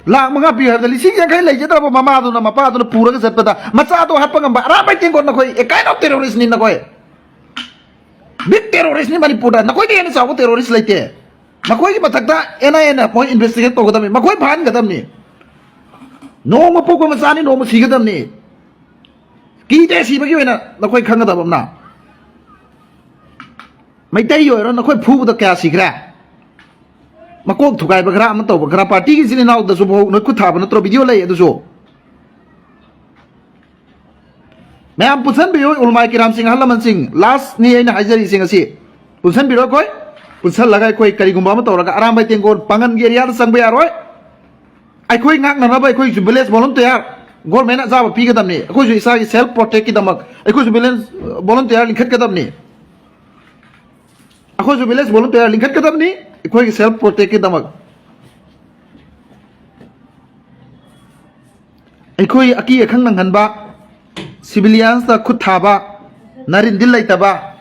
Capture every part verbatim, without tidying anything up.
ꯂꯥꯛ ꯃꯉꯥ ꯄꯤꯌꯨ ꯍꯥꯏꯕꯗ ꯂꯤꯁꯤꯡ ꯌꯥꯡꯈꯩ ꯂꯩꯖꯗ꯭ꯔꯕ ꯃꯃꯥꯗꯨꯅ, ꯃꯄꯥꯗꯨꯅ ꯄꯨꯔꯒ ꯆꯠꯄꯗ ꯃꯆꯥꯗꯣ ꯍꯥꯠꯄ ꯉꯝꯕ ꯑꯔꯥꯝꯕꯥꯏ ꯇꯦꯡꯒꯣꯜ ꯅꯈꯣꯏ a kind of terrorist ꯅꯤ ꯅꯈꯣꯏ꯫ Big terrorist ꯅꯤ ꯃꯅꯤꯄꯨꯔꯗ꯫ ꯅꯈꯣꯏꯗꯤ ꯍꯦꯟꯅ ꯆꯥꯎꯕ terrorist ꯂꯩꯇꯦ꯫ ꯃꯈꯣꯏꯒꯤ ꯃꯊꯛꯇ N I A ꯅ ꯃꯣꯏ investigate ꯇꯧꯒꯗꯕꯅꯤ꯫ ꯃꯈꯣꯏ ꯐꯥꯍꯟꯒꯗꯕꯅꯤ꯫ ꯅꯣꯡꯃ ꯄꯣꯛꯄ ꯃꯆꯥꯅꯤ, ꯅꯣꯡꯃ ꯁꯤꯒꯗꯕꯅꯤ꯫ ꯀꯤꯗꯦ ꯁꯤꯕꯒꯤ ꯑꯣꯏꯅ ꯅꯈꯣꯏ ꯈꯪꯒꯗꯕ ꯑꯃꯅ꯫ ꯃꯩꯇꯩꯒꯤ ꯑꯣꯏꯔꯣ, ꯅꯈꯣꯏ ꯐꯨꯕꯗ ꯀꯌꯥ ꯁꯤꯈ꯭ꯔꯦ? ꯃꯀꯣꯛ ꯊꯨꯒꯥꯏꯕ ꯈꯔ, ꯑꯃ ꯇꯧꯕ ꯈꯔ, party ꯒꯤ ꯏꯆꯤꯟ ꯏꯅꯥꯎꯗꯁꯨ ꯐꯥꯎ ꯅꯣꯏ ꯈꯨꯠ ꯊꯥꯕ ꯅꯠꯇ꯭ꯔꯣ? Video ꯂꯩ ꯑꯗꯨꯁꯨ꯫ ꯃꯌꯥꯝ ꯄꯨꯟꯁꯟꯕꯤꯌꯨ, ꯎꯂꯃꯥꯏ ꯀꯤꯔꯥꯝꯁꯤꯡ, ꯑꯍꯜ ꯂꯃꯟꯁꯤꯡ, last ꯅꯤ ꯑꯩꯅ ꯍꯥꯏꯖꯔꯤꯁꯤꯡ ꯑꯁꯤ꯫ ꯄꯨꯟꯁꯟꯕꯤꯔꯣ ꯑꯩꯈꯣꯏ꯫ ꯄꯨꯟꯁꯜꯂꯒ ꯑꯩꯈꯣꯏ ꯀꯔꯤꯒꯨꯝꯕ ꯑꯃ ꯇꯧꯔꯒ ꯑꯔꯥꯝꯕꯥꯏ ꯇꯦꯡꯒꯣꯜ ꯄꯥꯡꯒꯟꯒꯤ area ꯗ ꯆꯪꯕ ꯌꯥꯔꯣꯏ꯫ ꯑꯩꯈꯣꯏ ꯉꯥꯛꯅꯅꯕ ꯑꯩꯈꯣꯏꯒꯤꯁꯨ village volunteer, government ꯅ ꯑꯆꯥꯕ ꯄꯤꯒꯗꯕꯅꯤ꯫ ꯑꯩꯈꯣꯏꯁꯨ ꯏꯁꯥꯒꯤ self protect ꯀꯤꯗꯃꯛ ꯑꯩꯈꯣꯏꯁꯨ village volunteer ꯂꯤꯡꯈꯠꯀꯗꯕꯅꯤ꯫ ꯑꯩꯈꯣꯏꯁꯨ village volunteer ꯂꯤꯡꯈꯠꯀꯗꯕꯅꯤ, ꯑꯩꯈꯣꯏꯒꯤ self protect ꯀꯤꯗꯃꯛ꯫ ꯑꯩꯈꯣꯏ ꯑꯀꯤ ꯑꯈꯪ ꯅꯪꯍꯟꯕ, civilians ꯇ ꯈꯨꯠ ꯊꯥꯕ, ꯅꯥꯔꯤꯟꯗꯤ ꯂꯩꯇꯕ,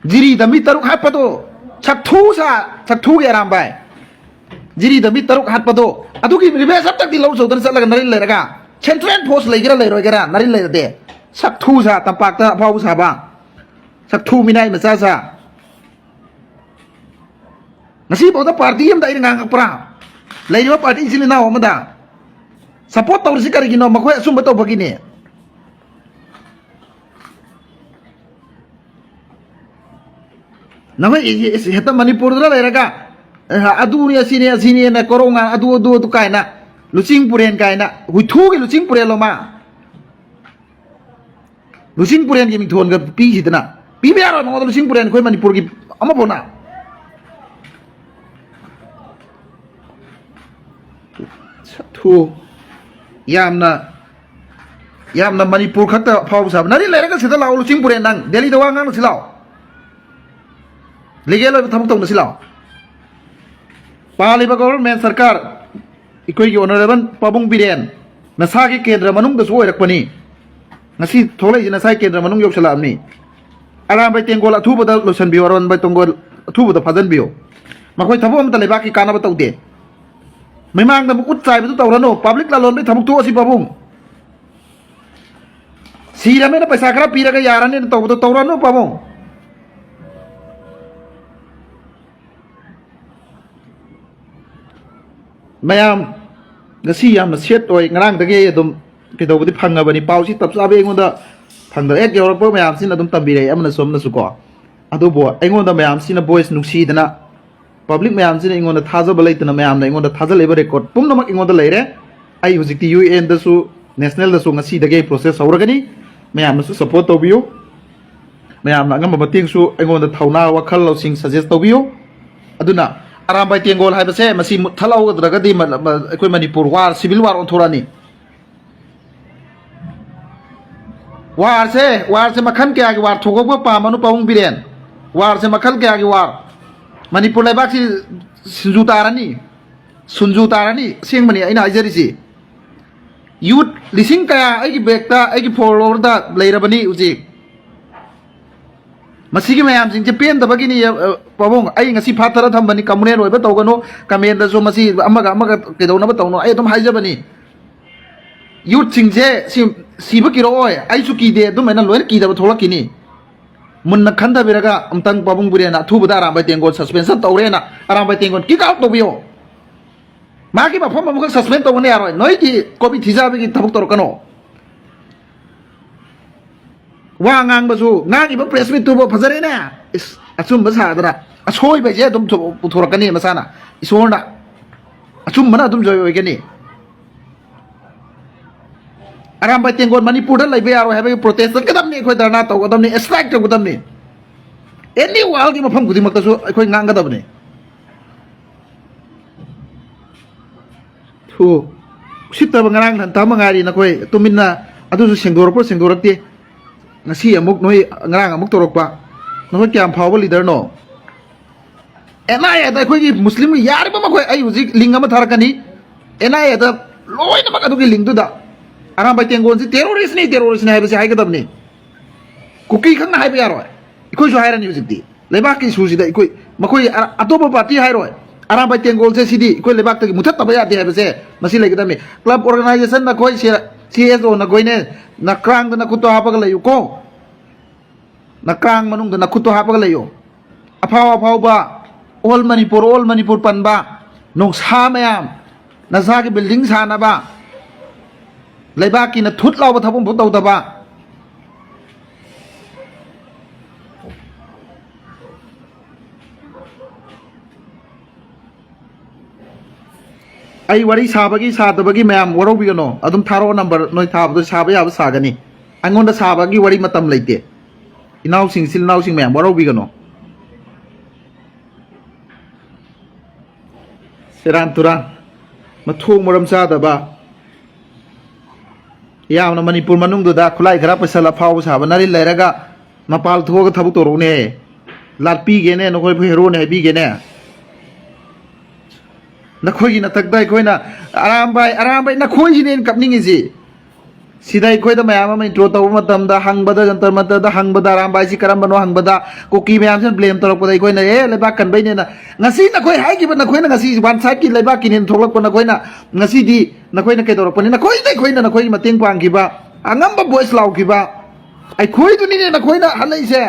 ꯖꯤꯔꯤꯗ ꯃꯤ ꯇꯔꯨꯛ ꯍꯥꯠꯄꯗꯣ, ꯁꯛꯊꯨ ꯁꯥ, ꯁꯛꯊꯨꯒꯤ ꯑꯔꯥꯝꯕꯥꯏ꯫ ꯖꯤꯔꯤꯗ ꯃꯤ ꯇꯔꯨꯛ ꯍꯥꯠꯄꯗꯣ, ꯑꯗꯨꯒꯤ revenge ꯑꯝꯇꯪꯗꯤ ꯂꯧ ꯆꯧꯗꯅ ꯆꯠꯂꯒ ꯅꯥꯔꯤꯟ ꯂꯩꯔꯒ꯫ Central force ꯂꯩꯒꯦꯔꯥ ꯂꯩꯔꯣꯏꯒꯦꯔꯥ, ꯅꯥꯔꯤꯟ ꯂꯩꯔꯗꯤ꯫ ꯁꯛꯊꯨ ꯁꯥ, ꯇꯝꯄꯥꯛꯇ ꯑꯐꯥꯎꯕ ꯁꯥꯕ꯫ ꯁꯛꯊꯨ ꯃꯤꯅꯥꯏ ꯃꯆꯥ ꯁꯥ꯫ ꯉꯁꯤꯐꯥꯎꯗ party ꯑꯃꯗ ꯑꯩꯅ ꯉꯥꯡꯉꯛꯄ꯭ꯔꯥ? ꯂꯩꯔꯤꯕ party ꯏꯆꯤꯜ ꯏꯅꯥꯎ ꯑꯃꯗ support ꯇꯧꯔꯤꯁꯤ ꯀꯔꯤꯒꯤꯅꯣ? ꯃꯈꯣꯏ ꯑꯆꯨꯝꯕ ꯇꯧꯕꯒꯤꯅꯤ꯫ ꯅꯈꯣꯏ ꯏ-, ꯏ-, ꯍꯦꯛꯇ ꯃꯅꯤꯄꯨꯔꯗ ꯂꯩꯔꯒ, ꯑ, ꯑꯗꯨꯅꯤ, ꯑꯁꯤꯅꯤ, ꯑꯁꯤꯅꯤꯅ ꯀꯣꯔꯧ ꯉꯥ-, ꯑꯗꯨ, ꯑꯗꯨ, ꯑꯗꯨ ꯀꯥꯏꯅ, ꯂꯨꯆꯤꯡ ꯄꯨꯔꯦꯟ ꯀꯥꯏꯅ, ꯍꯨꯏꯊꯨꯒꯤ ꯂꯨꯆꯤꯡ ꯄꯨꯔꯦꯟꯂꯣ ꯃꯥ? ꯂꯨꯆꯤꯡ ꯄꯨꯔꯦꯟꯒꯤ ꯃꯤꯡꯊꯣꯟꯒ ꯄꯤꯁꯤꯗꯅ꯫ ꯄꯤꯕ ꯌꯥꯔꯣꯏ ꯃꯉꯣꯟꯗ ꯂꯨꯆꯤꯡ ꯄꯨꯔꯦꯟ ꯑꯩꯈꯣꯏ ꯃꯅꯤꯄꯨꯔꯒꯤ ꯑꯃꯐꯥꯎꯅ꯫ ꯁꯛꯊꯨ꯫ ꯌꯥꯝꯅ, ꯌꯥꯝꯅ ꯃꯅꯤꯄꯨꯔ ꯈꯛꯇ ꯐꯥꯎꯕ ꯁꯥꯕ꯫ ꯅꯥꯔꯤꯟ ꯂꯩꯔꯒ ꯁꯤꯗ ꯂꯥꯛꯑꯣ, ꯂꯨꯆꯤꯡ ꯄꯨꯔꯦꯟ, ꯅꯪ ꯗꯦꯜꯂꯤꯗ ꯋꯥ ꯉꯥꯡꯅꯁꯤ ꯂꯥꯛꯑꯣ꯫ Legal ꯑꯣꯏꯕ ꯊꯕꯛ ꯇꯧꯅꯁꯤ ꯂꯥꯛꯑꯣ꯫ ꯄꯥꯜꯂꯤꯕ government ꯁꯔꯀꯥꯔ, ꯑꯩꯈꯣꯏꯒꯤ honourable ꯄꯥꯕꯨꯡ ꯕꯤꯔꯦꯟ, ꯅꯁꯥꯒꯤ ꯀꯦꯟꯗ꯭ꯔ ꯃꯅꯨꯡꯗꯁꯨ ꯑꯣꯏꯔꯛꯄꯅꯤ꯫ ꯉꯁꯤ ꯊꯣꯛꯂꯛꯏꯁꯤ ꯅꯁꯥꯒꯤ ꯀꯦꯟꯗ꯭ꯔ ꯃꯅꯨꯡ ꯌꯧꯁꯤꯜꯂꯛꯑꯕꯅꯤ꯫ ꯑꯔꯥꯝꯕꯥꯏ ꯇꯦꯡꯒꯣꯜ ꯑꯊꯨꯕꯗ ꯂꯣꯏꯁꯤꯟꯕꯤꯌꯨ, ꯑꯔꯥꯝꯕꯥꯏ ꯇꯦꯡꯒꯣꯜ ꯑꯊꯨꯕꯗ ꯐꯥꯖꯤꯟꯕꯤꯌꯨ꯫ ꯃꯈꯣꯏ ꯊꯕꯛ ꯑꯃꯠꯇ ꯂꯩꯕꯥꯛꯀꯤ ꯀꯥꯟꯅꯕ ꯇꯧꯗꯦ꯫ ꯃꯤꯃꯥꯡꯗ ꯃꯈꯨꯠ ꯆꯥꯏꯕꯗꯨ ꯇꯧꯔꯅꯨ꯫ ꯄꯕ꯭ꯂꯤꯛ ꯂꯂꯣꯟꯕꯒꯤ ꯊꯕꯛ ꯊꯣꯛꯑꯁꯤ ꯄꯥꯕꯨꯡ꯫ ꯁꯤꯔꯃꯤꯅ ꯄꯩꯁꯥ ꯈꯔ ꯄꯤꯔꯒ ꯌꯥꯔꯅꯤꯅ ꯇꯧꯕꯗꯣ ꯇꯧꯔꯅꯨ ꯄꯥꯕꯨꯡ꯫ ꯃꯌꯥꯝ, ꯉꯁꯤ ꯌꯥꯝꯅ ꯁꯦꯠ ꯑꯣꯏ꯫ ꯉꯔꯥꯡꯗꯒꯤ ꯑꯩ ꯑꯗꯨꯝ ꯀꯩꯗꯧꯕꯗꯤ ꯐꯪꯉꯕꯅꯤ, ꯄꯥꯎꯁꯤ ꯇꯞ ꯆꯥꯕꯤ ꯑꯩꯉꯣꯟꯗ ꯐꯪꯗꯕ ꯍꯦꯛ ꯌꯧꯔꯛꯄ ꯃꯌꯥꯝꯁꯤꯅ ꯑꯗꯨꯝ ꯇꯝꯕꯤꯔꯛꯑꯦ ꯑꯃꯅꯁꯨ ꯑꯃꯅꯁꯨ ꯀꯣ꯫ ꯑꯗꯨꯕꯨ ꯑꯩꯉꯣꯟꯗ ꯃꯌꯥꯝꯁꯤꯅ ꯚꯣꯏꯁ ꯅꯨꯡꯁꯤꯗꯅ, ꯄꯕ꯭ꯂꯤꯛ ꯃꯌꯥꯝꯁꯤꯅ ꯑꯩꯉꯣꯟꯗ ꯊꯥꯖꯕ ꯂꯩꯇꯅ ꯃꯌꯥꯝꯅ ꯑꯩꯉꯣꯟꯗ ꯊꯥꯖꯜꯂꯛꯏꯕ ꯔꯦꯀꯣꯔꯠ ꯄꯨꯝꯅꯃꯛ ꯑꯩꯉꯣꯟꯗ ꯂꯩꯔꯦ꯫ ꯑꯩ ꯍꯧꯖꯤꯛꯇꯤ ꯌꯨ ꯑꯦꯟꯗꯁꯨ, ꯅꯦꯁꯅꯦꯜꯗꯁꯨ ꯉꯁꯤꯗꯒꯤ ꯑꯩ ꯄ꯭ꯔꯣꯁꯦꯁ ꯍꯧꯔꯒꯅꯤ꯫ ꯃꯌꯥꯝꯅꯁꯨ ꯁꯞꯄꯣꯔꯠ ꯇꯧꯕꯤꯌꯨ꯫ ꯃꯌꯥꯝꯅ ꯑꯉꯝꯕ ꯃꯇꯦꯡꯁꯨ ꯑꯩꯉꯣꯟꯗ ꯊꯧꯅꯥ, ꯋꯥꯈꯜ ꯂꯧꯁꯤꯡ ꯁꯖꯦꯁ ꯇꯧꯕꯤꯌꯨ꯫ ꯑꯗꯨꯅ ꯑꯔꯥꯝꯕꯥꯏ ꯇꯦꯡꯒꯣꯜ ꯍꯥꯏꯕꯁꯦ ꯃꯁꯤ ꯃꯨꯠꯊꯠꯍꯧꯗ꯭ꯔꯒꯗꯤ ꯃ-, ꯃ-, ꯑꯩꯈꯣꯏ ꯃꯅꯤꯄꯨꯔ ꯋꯥꯔ, ꯁꯤꯚꯤꯜ ꯋꯥꯔ ꯑꯣꯟꯊꯣꯔꯛꯑꯅꯤ꯫ ꯋꯥꯔꯁꯦ, ꯋꯥꯔꯁꯦ ꯃꯈꯜ ꯀꯌꯥꯒꯤ ꯋꯥꯔ ꯊꯣꯛꯂꯛꯄ ꯄꯥꯝꯕꯅꯣ ꯄꯥꯕꯨꯡ ꯕꯤꯔꯦꯟ? ꯋꯥꯔꯁꯦ ꯃꯈꯜ ꯀꯌꯥꯒꯤ ꯋꯥꯔ? ꯃꯅꯤꯄꯨꯔ ꯂꯩꯕꯥꯛꯁꯤ ꯁꯤꯡꯖꯨ ꯇꯥꯔꯅꯤ, ꯁꯨꯟꯖꯨ ꯇꯥꯔꯅꯤ꯫ ꯑꯁꯦꯡꯕꯅꯤ ꯑꯩꯅ ꯍꯥꯏꯖꯔꯤꯁꯤ꯫ ꯌꯨꯠ ꯂꯤꯁꯤꯡ ꯀꯌꯥ ꯑꯩꯒꯤ ꯕꯦꯛꯇ, ꯑꯩꯒꯤ ꯐꯣꯂꯣꯋꯔꯗ ꯂꯩꯔꯕꯅꯤ ꯍꯧꯖꯤꯛ꯫ ꯃꯁꯤꯒꯤ ꯃꯌꯥꯝꯁꯤꯡꯁꯦ ꯄꯦꯟꯗꯕꯒꯤꯅꯤ, ꯑ, ꯄꯥꯕꯨꯡ꯫ ꯑꯩ ꯉꯁꯤ ꯐꯥꯊꯔ ꯊꯝꯕꯅꯤ, ꯀꯃꯨꯅꯦꯜ ꯑꯣꯏꯕ ꯇꯧꯒꯅꯨ, ꯀꯃꯦꯟꯗꯁꯨ ꯃꯁꯤ ꯑꯃꯒ ꯑꯃꯒ ꯀꯩꯗꯧꯅꯕ ꯇꯧꯅꯣ, ꯑꯩ ꯑꯗꯨꯝ ꯍꯥꯏꯖꯕꯅꯤ꯫ ꯌꯨꯠꯁꯤꯡꯁꯦ ꯁꯤ, ꯁꯤꯕ ꯀꯤꯔꯛꯑꯣꯏ, ꯑꯩꯁꯨ ꯀꯤꯗꯦ, ꯑꯗꯨꯃꯥꯏꯅ ꯂꯣꯏꯅ ꯀꯤꯗꯕ ꯊꯣꯛꯂꯛꯈꯤꯅꯤ꯫ ꯃꯨꯟꯅ ꯈꯟꯊꯕꯤꯔꯒ ꯑꯃꯨꯛꯇꯪ ꯄꯥꯕꯨꯡ ꯕꯤꯔꯦꯟꯅ ꯑꯊꯨꯕꯗ ꯑꯔꯥꯝꯕꯥꯏ ꯇꯦꯡꯒꯣꯜ ꯁꯁꯄꯦꯟꯁꯟ ꯇꯧꯔꯦꯅ ꯑꯔꯥꯝꯕꯥꯏ ꯇꯦꯡꯒꯣꯜ ꯀꯤꯛ ꯑꯥꯎꯠ ꯇꯧꯕꯤꯌꯣ꯫ ꯃꯥꯒꯤ ꯃꯐꯝ ꯑꯃꯈꯛ ꯁꯁꯄꯦꯟ ꯇꯧꯕꯅ ꯌꯥꯔꯣꯏ꯫ ꯅꯣꯏꯒꯤ ꯀꯣꯕꯤ ꯊꯤꯖꯕꯒꯤ ꯊꯕꯛ ꯇꯧꯔꯛꯀꯅꯣ꯫ ꯋꯥ ꯉꯥꯡꯕꯁꯨ, ꯉꯥꯡꯉꯤꯕ ꯄ꯭ꯔꯦꯁ ꯃꯤꯠꯇꯨꯕꯨ ꯐꯖꯔꯦꯅꯦ꯫ ꯏꯁ, ꯑꯆꯨꯝꯕ ꯁꯥꯗꯅ ꯑꯁꯣꯏꯕꯁꯦ ꯑꯗꯨꯝ ꯊꯣ-, ꯄꯨꯊꯣꯔꯛꯀꯅꯤ ꯃꯁꯥꯅ꯫ ꯏꯁꯣꯔꯅ ꯑꯆꯨꯝꯕꯅ ꯑꯗꯨꯝ ꯖꯣꯏ ꯑꯣꯏꯒꯅꯤ꯫ ꯑꯔꯥꯝꯕꯥꯏ ꯇꯦꯡꯒꯣꯜ ꯃꯅꯤꯄꯨꯔꯗ ꯂꯩꯕ ꯌꯥꯔꯣꯏ ꯍꯥꯏꯕꯒꯤ ꯄ꯭ꯔꯣꯇꯦꯁ ꯆꯠꯀꯗꯕꯅꯤ, ꯑꯩꯈꯣꯏ ꯙꯔꯅꯥ ꯇꯧꯒꯗꯕꯅꯤ, ꯁ꯭ꯇ꯭ꯔꯥꯏꯛ ꯇꯧꯒꯗꯕꯅꯤ꯫ ꯑꯦꯅꯤ ꯋꯥꯔꯜꯒꯤ ꯃꯐꯝ ꯈꯨꯗꯤꯡꯃꯛꯇꯁꯨ ꯑꯩꯈꯣꯏ ꯉꯥꯡꯒꯗꯕꯅꯤ꯫ ꯊꯨ, ꯎꯁꯤꯠꯇꯕ ꯉꯔꯥꯡ ꯅꯍꯥꯟ ꯇꯥ ꯃꯉꯥꯏꯔꯤ ꯅꯈꯣꯏ ꯇꯨꯃꯤꯟꯅ꯫ ꯑꯗꯨꯁꯨ ꯁꯦꯡꯗꯣꯔꯛꯄ꯭ꯔꯥ ꯁꯦꯡꯗꯣꯔꯛꯇꯦ? ꯉꯁꯤ ꯑꯃꯨꯛ ꯅꯣꯏ, ꯉꯔꯥꯡ ꯑꯃꯨꯛ ꯇꯧꯔꯛꯄ꯫ ꯅꯈꯣꯏ ꯀꯌꯥꯝ ꯐꯥꯎꯕ ꯂꯤꯗꯔꯅꯣ? ꯑꯦꯟ ꯑꯥꯏ ꯑꯦꯗ ꯑꯩꯈꯣꯏꯒꯤ ꯃꯨꯁꯂꯤꯝꯒꯤ ꯌꯥꯔꯤꯕ ꯃꯈꯩ, ꯑꯩ ꯍꯧꯖꯤꯛ ꯂꯤꯡ ꯑꯃ ꯊꯥꯔꯛꯀꯅꯤ꯫ ꯑꯦꯟ ꯑꯥꯏ ꯑꯦꯗ ꯂꯣꯏꯅꯃꯛ ꯑꯗꯨꯒꯤ ꯂꯤꯡꯗꯨꯗ ꯑꯔꯥꯝꯕꯥꯏ ꯇꯦꯡꯒꯣꯜꯁꯤ ꯇꯦꯔꯣꯔꯤꯁꯅꯤ, ꯇꯦꯔꯣꯔꯤꯁꯅꯤ ꯍꯥꯏꯕꯁꯤ ꯍꯥꯏꯒꯗꯕꯅꯤ꯫ ꯀꯨꯀꯤ ꯈꯛꯅ ꯍꯥꯏꯕ ꯌꯥꯔꯣꯏ꯫ ꯑꯩꯈꯣꯏꯁꯨ ꯍꯥꯏꯔꯅꯤ ꯍꯧꯖꯤꯛꯇꯤ꯫ ꯂꯩꯕꯥꯛꯀꯤ ꯏꯁꯨꯁꯤꯗ ꯑꯩꯈꯣꯏ, ꯃꯈꯣꯏ ꯑ-, ꯑꯇꯣꯞꯄ ꯄꯥꯔꯇꯤ ꯍꯥꯏꯔꯣꯏ, ꯑꯔꯥꯝꯕꯥꯏ ꯇꯦꯡꯒꯣꯜꯁꯦ ꯁꯤꯗꯤ ꯑꯩꯈꯣꯏ ꯂꯩꯕꯥꯛꯇꯒꯤ ꯃꯨꯊꯠꯇꯕ ꯌꯥꯗꯦ ꯍꯥꯏꯕꯁꯦ ꯃꯁꯤ ꯂꯩꯒꯗꯕꯅꯤ꯫ ꯀ꯭ꯂꯕ ꯑꯣꯔꯒꯅꯥꯏꯖꯦꯁꯟ ꯅꯈꯣꯏ, ꯁꯤ ꯑꯦꯁ ꯑꯣ ꯅꯈꯣꯏꯅꯦ, ꯅꯀ꯭ꯔꯥꯡꯗ ꯅꯈꯨꯠꯇꯣ ꯍꯥꯞꯄꯒ ꯂꯩꯌꯨꯀꯣ꯫ ꯅꯀ꯭ꯔꯥꯡ ꯃꯅꯨꯡꯗ ꯅꯈꯨꯠꯇꯣ ꯍꯥꯞꯄꯒ ꯂꯩꯌꯨ꯫ ꯑꯐꯥꯎ ꯑꯐꯥꯎꯕ ꯑꯣꯜ ꯃꯅꯤꯄꯨꯔ, ꯑꯣꯜ ꯃꯅꯤꯄꯨꯔ ꯄꯟꯕ ꯅꯣꯡꯁꯥ ꯃꯌꯥꯝ, ꯅꯁꯥꯒꯤ ꯕꯤꯜꯗꯤꯡ ꯁꯥꯅꯕ, ꯂꯩꯕꯥꯛꯀꯤꯅ ꯊꯨꯠ ꯂꯥꯎꯕ ꯊꯕꯛ ꯑꯃꯐꯥꯎ ꯇꯧꯗꯕ꯫ ꯑꯩ ꯋꯥꯔꯤ ꯁꯥꯕꯒꯤ ꯁꯥꯗꯕꯒꯤ ꯃꯌꯥꯝ ꯋꯥꯔꯧꯕꯤꯒꯅꯣ, ꯑꯗꯨꯝ ꯊꯥꯔꯛꯑꯣ ꯅꯝꯕꯔ, ꯅꯣꯏ ꯊꯥꯕꯗꯣ ꯁꯥꯕ ꯌꯥꯕ ꯁꯥꯒꯅꯤ꯫ ꯑꯩꯉꯣꯟꯗ ꯁꯥꯕꯒꯤ ꯋꯥꯔꯤ ꯃꯇꯝ ꯂꯩꯇꯦ꯫ ꯏꯅꯥꯎꯁꯤꯡ, ꯏꯆꯤꯜ ꯏꯅꯥꯎꯁꯤꯡ ꯃꯌꯥꯝ ꯋꯥꯔꯧꯕꯤꯒꯅꯣ꯫ ꯁꯦꯔꯥꯟ ꯇꯨꯔꯥꯟ, ꯃꯊꯣꯡ ꯃꯔꯝ ꯆꯥꯗꯕ꯫ ꯌꯥꯝꯅ ꯃꯅꯤꯄꯨꯔ ꯃꯅꯨꯡꯗꯨꯗ ꯈꯨꯠꯂꯥꯏ ꯈꯔ ꯄꯩꯁꯜꯂ ꯐꯥꯎꯕ ꯁꯥꯕ ꯅꯥꯔꯤꯟ ꯂꯩꯔꯒ ꯃꯄꯥꯜ ꯊꯣꯛꯑꯒ ꯊꯕꯛ ꯇꯧꯔꯛꯎꯅꯦ꯫ ꯂꯥꯠꯄꯤꯒꯦꯅꯦ, ꯅꯈꯣꯏꯕꯨ ꯍꯦꯔꯣꯅꯦ ꯍꯥꯏꯕꯤꯒꯦꯅꯦ꯫ ꯅꯈꯣꯏꯒꯤ ꯅꯊꯛꯇ ꯑꯩꯈꯣꯏꯅ, "ꯑꯔꯥꯝꯕꯥꯏ, ꯑꯔꯥꯝꯕꯥꯏ", ꯅꯈꯣꯏꯁꯤꯅꯦ ꯑꯩꯅ ꯀꯞꯅꯤꯡꯉꯤꯁꯤ꯫ ꯁꯤꯗ ꯑꯩꯈꯣꯏꯗ ꯃꯌꯥꯝ ꯑꯃ ꯏꯟꯇ꯭ꯔꯣ ꯇꯧꯕ ꯃꯇꯝꯗ ꯍꯪꯕꯗ, ꯖꯟꯇꯔ ꯃꯟꯇꯔꯗ ꯍꯪꯕꯗ, "ꯑꯔꯥꯝꯕꯥꯏꯁꯤ ꯀꯔꯝꯕꯅꯣ?" ꯍꯪꯕꯗ, ꯀꯨꯀꯤ ꯃꯌꯥꯝꯁꯤꯅ ꯕ꯭ꯂꯦꯝ ꯇꯧꯔꯛꯄꯗ ꯑꯩꯈꯣꯏꯅ, "ꯑꯦ, ꯂꯩꯕꯥꯛ ꯀꯟꯕꯩꯅꯦꯅ"꯫ ꯉꯁꯤ ꯅꯈꯣꯏ ꯍꯥꯏꯈꯤꯕ, ꯅꯈꯣꯏꯅ ꯉꯁꯤ ꯋꯥꯟ ꯁꯥꯏꯠꯀꯤ ꯂꯩꯕꯥꯛꯀꯤꯅꯦꯅ ꯊꯣꯛꯂꯛꯄ ꯅꯈꯣꯏꯅ ꯉꯁꯤꯗꯤ ꯅꯈꯣꯏꯅ ꯀꯩꯗꯧꯔꯛꯄꯅꯤ? ꯅꯈꯣꯏꯗ ꯑꯩꯈꯣꯏꯅ ꯅꯈꯣꯏꯒꯤ ꯃꯇꯦꯡ ꯄꯥꯡꯈꯤꯕ, ꯑꯉꯝꯕ ꯚꯣꯏꯁ ꯂꯥꯎꯈꯤꯕ ꯑꯩꯈꯣꯏꯗꯨꯅꯤꯅꯦ ꯅꯈꯣꯏꯅ ꯍꯜꯂꯛꯏꯁꯦ꯫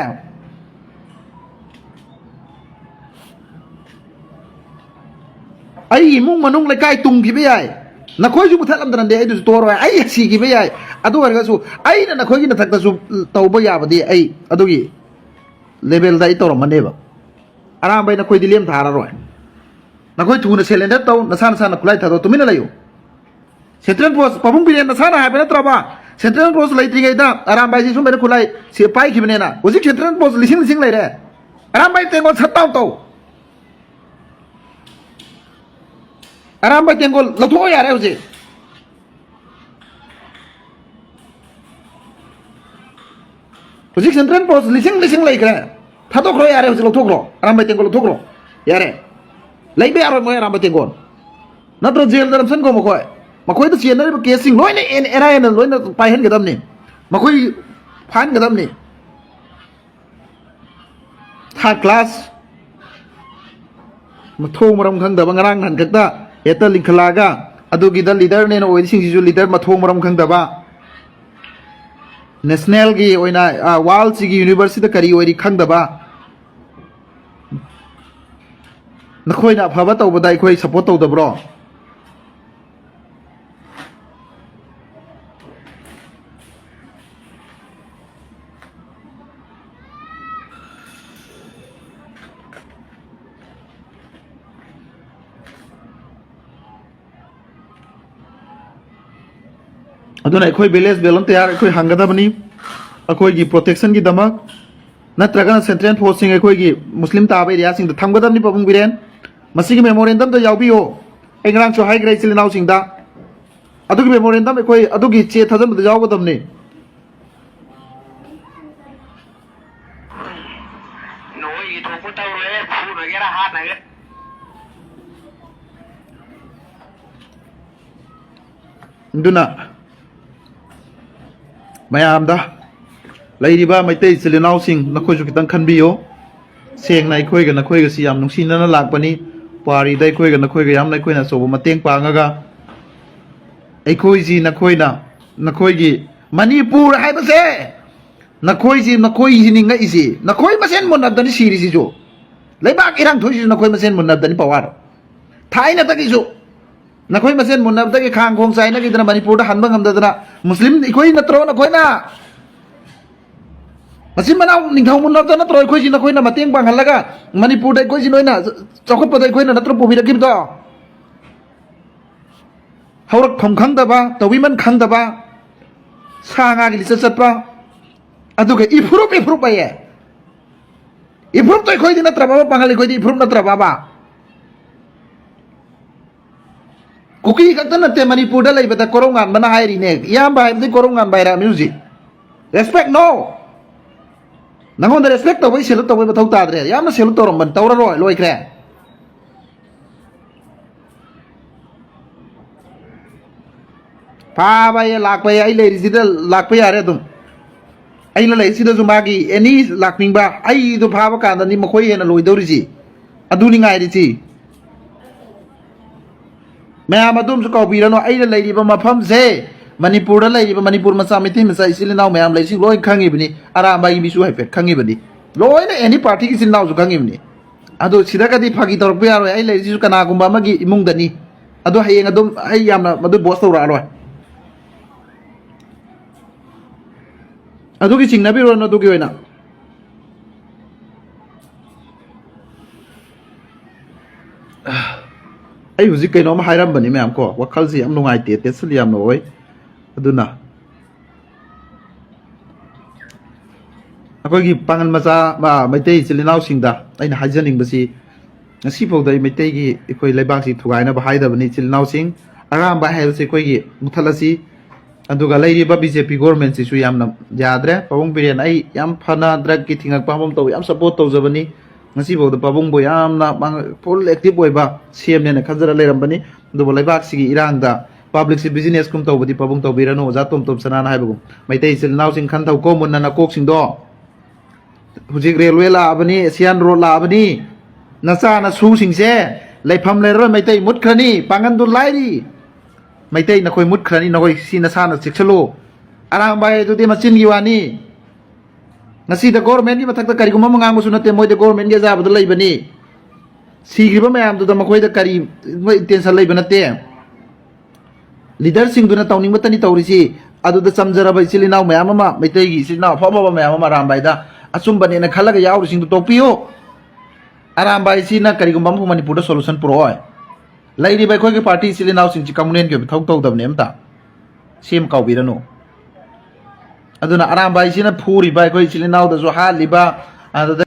ꯑꯩ ꯏꯃꯨꯡ ꯃꯅꯨꯡ ꯂꯩꯀꯥꯏ ꯇꯨꯡꯈꯤꯕ ꯌꯥꯏ, ꯅꯈꯣꯏꯁꯨ ꯃꯨꯊꯠꯂꯝꯗꯅꯗꯤ ꯑꯩꯗꯨꯁꯨ ꯇꯣꯛꯑꯔꯣꯏ, ꯑꯩ ꯁꯤꯈꯤꯕ ꯌꯥꯏ꯫ ꯑꯗꯨ ꯑꯣꯏꯔꯒꯁꯨ ꯑꯩꯅ ꯅꯈꯣꯏꯒꯤ ꯅꯊꯛꯇꯁꯨ ꯇꯧꯕ ꯌꯥꯕꯗꯤ ꯑꯩ ꯑꯗꯨꯒꯤ ꯂꯦꯚꯦꯜꯗ ꯑꯩ ꯇꯧꯔꯝꯃꯅꯦꯕ꯫ ꯑꯔꯥꯝꯕꯩ ꯅꯈꯣꯏꯗꯤ ꯂꯦꯝ ꯊꯥꯔꯔꯣꯏ꯫ ꯅꯈꯣꯏ ꯊꯨꯅ ꯁꯦꯂꯦꯟꯗꯔ ꯇꯧ, ꯅꯁꯥ ꯅꯁꯥꯅ ꯈꯨꯠꯂꯥꯏ ꯊꯥꯗꯣꯛ, ꯇꯨꯃꯤꯟꯅ ꯂꯩꯌꯨ꯫ ꯁꯦꯟꯇ꯭ꯔꯦꯜ ꯐꯣꯔꯁ, ꯄꯥꯕꯨꯡ ꯕꯤꯔꯦꯟ ꯅꯁꯥꯅ ꯍꯥꯏꯕ ꯅꯠꯇ꯭ꯔꯕ? ꯁꯦꯟꯇ꯭ꯔꯦꯜ ꯐꯣꯔꯁ ꯂꯩꯇ꯭ꯔꯤꯉꯩꯗ ꯑꯔꯥꯝꯕꯥꯏꯁꯤ ꯁꯨꯝꯕꯩꯅ ꯈꯨꯠꯂꯥꯏ ꯁꯤ ꯄꯥꯏꯈꯤꯕꯅꯦꯅ꯫ ꯍꯧꯖꯤꯛ ꯁꯦꯟꯇ꯭ꯔꯦꯜ ꯐꯣꯔꯁ ꯂꯤꯁꯤꯡ ꯂꯤꯁꯤꯡ ꯂꯩꯔꯦ꯫ ꯑꯔꯥꯝꯕꯥꯏ ꯇꯦꯡꯒꯣꯜ ꯁꯠ ꯗꯥꯎꯟ ꯇꯧ꯫ ꯑꯔꯥꯝꯕꯥꯏ ꯇꯦꯡꯒꯣꯜ ꯂꯧꯊꯣꯛꯑꯣ ꯌꯥꯔꯦ ꯍꯧꯖꯤꯛ꯫ ꯍꯧꯖꯤꯛ ꯁꯦꯟꯇ꯭ꯔꯦꯜ ꯐꯣꯔꯁ ꯂꯤꯁꯤꯡ ꯂꯤꯁꯤꯡ ꯂꯩꯈ꯭ꯔꯦ꯫ ꯊꯥꯗꯣꯛꯈ꯭ꯔꯣ ꯌꯥꯔꯦ, ꯍꯧꯖꯤꯛ ꯂꯧꯊꯣꯛꯈ꯭ꯔꯣ, ꯑꯔꯥꯝꯕꯥꯏ ꯇꯦꯡꯒꯣꯜ ꯂꯧꯊꯣꯛꯈ꯭ꯔꯣ꯫ ꯌꯥꯔꯦ꯫ ꯂꯩꯕ ꯌꯥꯔꯣꯏ ꯃꯣꯏ ꯑꯔꯥꯝꯕꯥꯏ ꯇꯦꯡꯒꯣꯜ꯫ ꯅꯠꯇ꯭ꯔ ꯖꯦꯜꯗ ꯅꯝꯁꯤꯟꯈꯣ ꯃꯈꯣꯏ꯫ ꯃꯈꯣꯏꯗ ꯆꯦꯟꯅꯔꯤꯕ ꯀꯦꯁꯁꯤꯡ ꯂꯣꯏꯅ ꯑꯦꯟ ꯑꯥꯏ ꯑꯦꯅ ꯂꯣꯏꯅ ꯄꯥꯏꯍꯟꯒꯗꯕꯅꯤ꯫ ꯃꯈꯣꯏ ꯐꯥꯍꯟꯒꯗꯕꯅꯤ꯫ ꯊꯥꯔꯠ ꯀ꯭ꯂꯥꯁ꯫ ꯃꯊꯣꯡ ꯃꯔꯝ ꯈꯪꯗꯕ, ꯉꯔꯥꯡ ꯅꯍꯥꯟ ꯈꯛꯇ ꯍꯦꯛꯇ ꯂꯤꯡꯈꯠꯂꯛꯑꯒ ꯑꯗꯨꯒꯤꯗ ꯂꯤꯗꯔꯅꯦꯅ ꯑꯣꯏꯔꯤꯁꯤꯡꯁꯤꯁꯨ ꯂꯤꯗꯔ ꯃꯊꯣꯡ ꯃꯔꯝ ꯈꯪꯗꯕ, ꯅꯦꯁꯅꯦꯜꯒꯤ ꯑꯣꯏꯅ, ꯑ, ꯋꯥꯔꯜꯁꯤꯒꯤ ꯌꯨꯅꯤꯚꯔꯁꯁꯤꯗ ꯀꯔꯤ ꯑꯣꯏꯔꯤ ꯈꯪꯗꯕ꯫ ꯅꯈꯣꯏꯅ ꯑꯐꯕ ꯇꯧꯕꯗ ꯑꯩꯈꯣꯏ ꯁꯞꯄꯣꯔꯠ ꯇꯧꯗꯕ꯭ꯔꯣ? ꯑꯗꯨꯅ ꯑꯩꯈꯣꯏ ꯚꯤꯂꯦꯖ ꯚꯣꯂꯨꯟꯇꯤꯌꯥꯔ ꯑꯩꯈꯣꯏ ꯍꯥꯡꯒꯗꯕꯅꯤ, ꯑꯩꯈꯣꯏꯒꯤ ꯄ꯭ꯔꯣꯇꯦꯛꯁꯟꯒꯤꯗꯃꯛ꯫ ꯅꯠꯇ꯭ꯔꯒꯅ ꯁꯦꯟꯇ꯭ꯔꯦꯜ ꯐꯣꯔꯁꯁꯤꯡ ꯑꯩꯈꯣꯏꯒꯤ ꯃꯨꯁꯂꯤꯝ ꯇꯥꯕ ꯑꯦꯔꯤꯌꯥꯁꯤꯡꯗ ꯊꯝꯒꯗꯕꯅꯤ꯫ ꯄꯥꯕꯨꯡ ꯕꯤꯔꯦꯟ, ꯃꯁꯤꯒꯤ ꯃꯦꯃꯣꯔꯦꯟꯗꯝꯗ ꯌꯥꯎꯕꯤꯌꯨ꯫ ꯑꯩ ꯉꯔꯥꯡꯁꯨ ꯍꯥꯏꯈ꯭ꯔꯦ ꯏꯆꯤꯜ ꯏꯅꯥꯎꯁꯤꯡꯗ, ꯑꯗꯨꯒꯤ ꯃꯦꯃꯣꯔꯦꯟꯗꯝ ꯑꯩꯈꯣꯏ ꯑꯗꯨꯒꯤ ꯆꯦ ꯊꯥꯖꯤꯟꯕꯗ ꯌꯥꯎꯒꯗꯕꯅꯤ꯫ ꯅꯣꯏꯒꯤ ꯊꯣꯛꯄ ꯇꯧꯔꯣꯏꯍꯦ, ꯐꯨꯅꯒꯦꯔꯥ ꯍꯥꯠꯅꯒꯦꯔꯥ꯫ ꯑꯗꯨꯅ ꯃꯌꯥꯝꯗ, ꯂꯩꯔꯤꯕ ꯃꯩꯇꯩ ꯏꯆꯤꯜ ꯏꯅꯥꯎꯁꯤꯡ, ꯅꯈꯣꯏꯁꯨ ꯈꯤꯇꯪ ꯈꯟꯕꯤꯌꯨ꯫ ꯁꯦꯡꯅ ꯑꯩꯈꯣꯏꯒ ꯅꯈꯣꯏꯒꯁꯤ ꯌꯥꯝ ꯅꯨꯡꯁꯤꯅꯅ ꯂꯥꯛꯄꯅꯤ꯫ ꯄꯨꯋꯥꯔꯤꯗ ꯑꯩꯈꯣꯏꯒ ꯅꯈꯣꯏꯒ ꯌꯥꯝꯅ ꯑꯩꯈꯣꯏꯅ ꯑꯆꯧꯕ ꯃꯇꯦꯡ ꯄꯥꯡꯉꯒ ꯑꯩꯈꯣꯏꯁꯤ ꯅꯈꯣꯏꯅ, ꯅꯈꯣꯏꯒꯤ ꯃꯅꯤꯄꯨꯔ ꯍꯥꯏꯕꯁꯦ ꯅꯈꯣꯏꯁꯤ, ꯅꯈꯣꯏꯁꯤ ꯅꯤꯡꯉꯛꯏꯁꯤ, ꯅꯈꯣꯏ ꯃꯁꯦꯟ ꯃꯨꯟꯅꯕꯗꯅꯤ ꯁꯤꯔꯤꯁꯤꯁꯨ꯫ ꯂꯩꯕꯥꯛ ꯏꯔꯥꯡ ꯊꯣꯛꯏꯁꯤꯁꯨ ꯅꯈꯣꯏ ꯃꯁꯦꯟ ꯃꯨꯟꯅꯕꯗꯅꯤ ꯄꯋꯥꯔ꯫ ꯊꯥꯏꯅꯗꯒꯤꯁꯨ ꯅꯈꯣꯏ ꯃꯁꯦꯟ ꯃꯨꯟꯅꯕꯗꯒꯤ ꯈꯥꯡ ꯈꯣꯡ ꯆꯥꯏꯅꯈꯤꯗꯅ ꯃꯅꯤꯄꯨꯔꯗ ꯍꯟꯕ ꯉꯝꯗꯗꯅ ꯃꯨꯁꯂꯤꯝ ꯑꯩꯈꯣꯏ ꯅꯠꯇ꯭ꯔꯣ ꯅꯈꯣꯏꯅ ꯃꯆꯤꯟ ꯃꯅꯥꯎ ꯅꯤꯡꯊꯧ ꯃꯨꯟꯅꯕꯗ ꯅꯠꯇ꯭ꯔꯣ ꯑꯩꯈꯣꯏꯁꯤ ꯅꯈꯣꯏꯅ ꯃꯇꯦꯡ ꯄꯥꯡꯍꯜꯂꯒ ꯃꯅꯤꯄꯨꯔꯗ ꯑꯩꯈꯣꯏꯁꯤ ꯅꯣꯏꯅ ꯆꯥꯎꯈꯠꯄꯗ ꯑꯩꯈꯣꯏꯅ ꯅꯠꯇ꯭ꯔꯣ ꯄꯨꯕꯤꯔꯛꯈꯤꯕꯗꯣ? ꯍꯧꯔꯛꯐꯝ ꯈꯪꯗꯕ, ꯇꯧꯕꯤꯃꯟ ꯈꯪꯗꯕ, ꯁꯥ ꯉꯥꯒꯤ ꯂꯤꯆꯠ ꯆꯠꯄ, ꯑꯗꯨꯒ ꯏꯐꯨꯔꯨꯞ ꯏꯐꯨꯔꯨꯞ ꯍꯥꯏꯌꯦ꯫ ꯏꯐꯨꯔꯨꯞꯇꯣ ꯑꯩꯈꯣꯏꯗꯤ ꯅꯠꯇ꯭ꯔꯕ, ꯄꯥꯡꯒꯜ ꯑꯩꯈꯣꯏꯗꯤ ꯏꯐꯨꯔꯨꯞ ꯅꯠꯇ꯭ꯔꯕꯕ? ꯀꯨꯀꯤ ꯈꯛꯇ ꯅꯠꯇꯦ, ꯃꯅꯤꯄꯨꯔꯗ ꯂꯩꯕꯗ ꯀꯣꯔꯧꯉꯥꯟꯕꯅ ꯍꯥꯏꯔꯤꯅꯦ, ꯏꯌꯥꯝꯕ ꯍꯥꯏꯕꯗꯤ ꯀꯣꯔꯧꯉꯥꯟꯕ ꯍꯥꯏꯔꯛꯑꯃꯤ ꯍꯧꯖꯤꯛ꯫ Respect no. ꯅꯪꯉꯣꯟꯗ ꯔꯦꯁꯄꯦꯛ ꯇꯧꯕꯩ ꯁꯦꯂꯨꯠ ꯇꯧꯕꯩ ꯃꯊꯧ ꯇꯥꯗ꯭ꯔꯦ꯫ ꯌꯥꯝꯅ ꯁꯦꯂꯨꯠ ꯇꯧꯔꯝꯕꯅꯤ, ꯇꯧꯔꯔꯣꯏ, ꯂꯣꯏꯈ꯭ꯔꯦ꯫ ꯐꯥꯕ ꯍꯥꯏꯌꯦ, ꯂꯥꯛꯄ ꯍꯥꯏꯌꯦ, ꯑꯩ ꯂꯩꯔꯤꯁꯤꯗ ꯂꯥꯛꯄ ꯌꯥꯔꯦ ꯑꯗꯨꯝ꯫ ꯑꯩꯅ ꯂꯩꯔꯤꯁꯤꯗꯁꯨ ꯃꯥꯒꯤ ꯑꯦꯅꯤ ꯂꯥꯛꯅꯤꯡꯕ, ꯑꯩꯗꯣ ꯐꯥꯕ ꯀꯥꯟꯗꯅꯤ ꯃꯈꯣꯏ ꯍꯦꯟꯅ ꯂꯣꯏꯗꯧꯔꯤꯁꯤ꯫ ꯑꯗꯨꯅꯤ ꯉꯥꯏꯔꯤꯁꯤ꯫ ꯃꯌꯥꯝ ꯑꯗꯨꯝꯁꯨ ꯀꯥꯎꯕꯤꯔꯅꯨ, ꯑꯩꯅ ꯂꯩꯔꯤꯕ ꯃꯐꯝꯁꯦ, ꯃꯅꯤꯄꯨꯔꯗ ꯂꯩꯔꯤꯕ ꯃꯅꯤꯄꯨꯔ ꯃꯆꯥ, ꯃꯩꯇꯩ ꯃꯆꯥ, ꯏꯆꯤꯜ ꯏꯅꯥꯎ ꯃꯌꯥꯝ ꯂꯩꯁꯤꯡ ꯂꯣꯏ ꯈꯪꯉꯤꯕꯅꯤ, ꯑꯔꯥꯝꯕꯥꯏꯒꯤ ꯃꯤꯁꯨ ꯍꯥꯏꯐꯦꯠ ꯈꯪꯉꯤꯕꯅꯤ, ꯂꯣꯏꯅ ꯑꯦꯅꯤ ꯄꯥꯔꯇꯤꯒꯤ ꯏꯆꯤꯜ ꯏꯅꯥꯎꯁꯨ ꯈꯪꯉꯤꯕꯅꯤ꯫ ꯑꯗꯣ ꯁꯤꯗꯒꯗꯤ ꯐꯥꯒꯤ ꯇꯧꯔꯛꯄ ꯌꯥꯔꯣꯏ, ꯑꯩ ꯂꯩꯔꯤꯁꯤꯁꯨ ꯀꯅꯥꯒꯨꯝꯕ ꯑꯃꯒꯤ ꯏꯃꯨꯡꯗꯅꯤ꯫ ꯑꯗꯣ ꯍꯌꯦꯡ ꯑꯗꯨꯝ ꯑꯩ ꯌꯥꯝꯅ ꯃꯗꯨ ꯕꯣꯁ ꯇꯧꯔꯛꯑꯔꯣꯏ꯫ ꯑꯗꯨꯒꯤ ꯆꯤꯡꯅꯕꯤꯔꯨꯔꯅꯨ꯫ ꯑꯗꯨꯒꯤ ꯑꯣꯏꯅ ꯑꯩ ꯍꯧꯖꯤꯛ ꯀꯩꯅꯣꯝ ꯍꯥꯏꯔꯝꯕꯅꯤ ꯃꯌꯥꯝ ꯀꯣ, ꯋꯥꯈꯜꯁꯤ ꯌꯥꯝ ꯅꯨꯡꯉꯥꯏꯇꯦ, ꯇꯦꯟꯁꯟ ꯌꯥꯝꯅ ꯑꯣꯏ꯫ ꯑꯗꯨꯅ ꯑꯩꯈꯣꯏꯒꯤ ꯄꯥꯉꯜ ꯃꯆꯥ, ꯃ-, ꯃꯩꯇꯩ ꯏꯆꯤꯜ ꯏꯅꯥꯎꯁꯤꯡꯗ ꯑꯩꯅ ꯍꯥꯏꯖꯅꯤꯡꯕꯁꯤ, ꯉꯁꯤꯐꯥꯎꯗ ꯑꯩ ꯃꯩꯇꯩꯒꯤ, ꯑꯩꯈꯣꯏ ꯂꯩꯕꯥꯛꯁꯤ ꯊꯨꯒꯥꯏꯅꯕ ꯍꯥꯏꯗꯕꯅꯤ꯫ ꯏꯆꯤꯜ ꯏꯅꯥꯎꯁꯤꯡ, ꯑꯔꯥꯝꯕꯥꯏ ꯍꯥꯏꯕꯁꯤ ꯑꯩꯈꯣꯏꯒꯤ ꯃꯨꯊꯠꯂꯁꯤ꯫ ꯑꯗꯨꯒ ꯂꯩꯔꯤꯕ ꯕꯤ ꯖꯦ ꯄꯤ ꯒꯣꯔꯃꯦꯟꯁꯤꯁꯨ ꯌꯥꯝꯅ ꯌꯥꯗ꯭ꯔꯦ꯫ ꯄꯥꯕꯨꯡ ꯕꯤꯔꯦꯟ, ꯑꯩ ꯌꯥꯝ ꯐꯅ ꯗ꯭ꯔꯒꯀꯤ ꯊꯤꯡꯉꯛꯄ ꯑꯃ ꯇꯧꯕ ꯌꯥꯝ ꯁꯞꯄꯣꯔꯠ ꯇꯧꯖꯕꯅꯤ꯫ ꯉꯁꯤꯐꯥꯎꯗ ꯄꯥꯕꯨꯡꯕꯨ ꯌꯥꯝꯅ ꯃꯥ-, ꯐꯨꯜ ꯑꯦꯛꯇꯤꯚ ꯑꯣꯏꯕ ꯁꯤ ꯑꯦꯝꯅꯦꯅ ꯈꯟꯖꯔ ꯂꯩꯔꯝꯕꯅꯤ꯫ ꯑꯗꯨꯕꯨ ꯂꯩꯕꯥꯛꯁꯤꯒꯤ ꯏꯔꯥꯡꯗ ꯄꯕ꯭ꯂꯤꯛꯁꯤ ꯕꯤꯖꯤꯅꯦꯁ ꯀꯨꯝ ꯇꯧꯕꯗꯤ ꯄꯥꯕꯨꯡ ꯇꯧꯕꯤꯔꯅꯨ꯫ ꯑꯣꯖꯥ ꯇꯣꯝ ꯇꯣꯝ ꯁꯅꯥꯅ ꯍꯥꯏꯕꯒꯨꯝ, ꯃꯩꯇꯩ ꯏꯆꯤꯜ ꯏꯅꯥꯎꯁꯤꯡ ꯈꯟꯊꯧꯀꯣ ꯃꯨꯟꯅ ꯅꯀꯣꯛꯁꯤꯡꯗꯣ꯫ ꯍꯧꯖꯤꯛ ꯔꯦꯜꯋꯦ ꯂꯥꯛꯑꯕꯅꯤ, ꯑꯦꯁꯤꯌꯥꯟ ꯔꯣꯗ ꯂꯥꯛꯑꯕꯅꯤ꯫ ꯅꯆꯥ ꯅꯁꯨꯁꯤꯡꯁꯦ ꯂꯩꯐꯝ ꯂꯩꯔꯔꯣꯏ, ꯃꯩꯇꯩ ꯃꯨꯠꯈ꯭ꯔꯅꯤ꯫ ꯄꯥꯡꯒꯟꯗꯨ ꯂꯥꯏꯔꯤ, ꯃꯩꯇꯩ ꯅꯈꯣꯏ ꯃꯨꯠꯈ꯭ꯔꯅꯤ, ꯅꯈꯣꯏ ꯁꯤ ꯅꯁꯥꯅ ꯆꯦꯛꯁꯤꯜꯂꯨ꯫ ꯑꯔꯥꯝꯕꯥꯏ ꯑꯗꯨꯗꯤ ꯃꯆꯤꯟꯒꯤ ꯋꯥꯅꯤ꯫ ꯉꯁꯤꯗ ꯒꯣꯔꯃꯦꯟꯒꯤ ꯃꯊꯛꯇ ꯀꯔꯤꯒꯨꯝꯕ ꯑꯃ ꯉꯥꯡꯕꯁꯨ ꯅꯠꯇꯦ, ꯃꯣꯏꯗ ꯒꯣꯔꯃꯦꯟꯒꯤ ꯑꯌꯥꯕꯗ ꯂꯩꯕꯅꯤ꯫ ꯁꯤꯈ꯭ꯔꯤꯕ ꯃꯌꯥꯝꯗꯨꯗ ꯃꯈꯣꯏꯗ ꯀꯔꯤ ꯏꯟꯇꯦꯟꯁꯟ ꯂꯩꯕ ꯅꯠꯇꯦ꯫ ꯂꯤꯗꯔꯁꯤꯡꯗꯨꯅ ꯇꯧꯅꯤꯡꯕꯇꯅꯤ ꯇꯧꯔꯤꯁꯤ꯫ ꯑꯗꯨꯗ ꯆꯝꯖꯔꯕ ꯏꯆꯤꯜ ꯏꯅꯥꯎ ꯃꯌꯥꯝ ꯑꯃ, ꯃꯩꯇꯩꯒꯤ ꯏꯆꯤꯜ ꯏꯅꯥꯎ ꯑꯐ ꯑꯐꯕ ꯃꯌꯥꯝ ꯑꯃ ꯑꯔꯥꯝꯕꯥꯏꯗ ꯑꯆꯨꯝꯕꯅꯦꯅ ꯈꯜꯂꯒ ꯌꯥꯎꯔꯤꯁꯤꯡꯗꯨ ꯇꯣꯛꯄꯤꯌꯨ꯫ ꯑꯔꯥꯝꯕꯥꯏꯁꯤꯅ ꯀꯔꯤꯒꯨꯝꯕ ꯑꯃꯐꯥꯎ ꯃꯅꯤꯄꯨꯔꯗ ꯁꯣꯂꯨꯁꯟ ꯄꯨꯔꯛꯑꯣꯏ꯫ ꯂꯩꯔꯤꯕ ꯑꯩꯈꯣꯏꯒꯤ ꯄꯥꯔꯇꯤ ꯏꯆꯤꯜ ꯏꯅꯥꯎꯁꯤꯡꯁꯤ ꯀꯝꯃꯨꯅꯦꯜꯒꯤ ꯑꯣꯏꯕ ꯊꯕꯛ ꯇꯧꯗꯕꯅꯦ ꯑꯝꯇ꯫ ꯁꯤ ꯑꯃ ꯀꯥꯎꯕꯤꯔꯅꯨ꯫ ꯑꯗꯨꯅ ꯑꯔꯥꯝꯕꯥꯏꯁꯤꯅ ꯐꯨꯔꯤꯕ ꯑꯩꯈꯣꯏ ꯏꯆꯤꯜ ꯏꯅꯥꯎꯗꯁꯨ ꯍꯥꯠꯂꯤꯕ, ꯑꯗꯨꯗ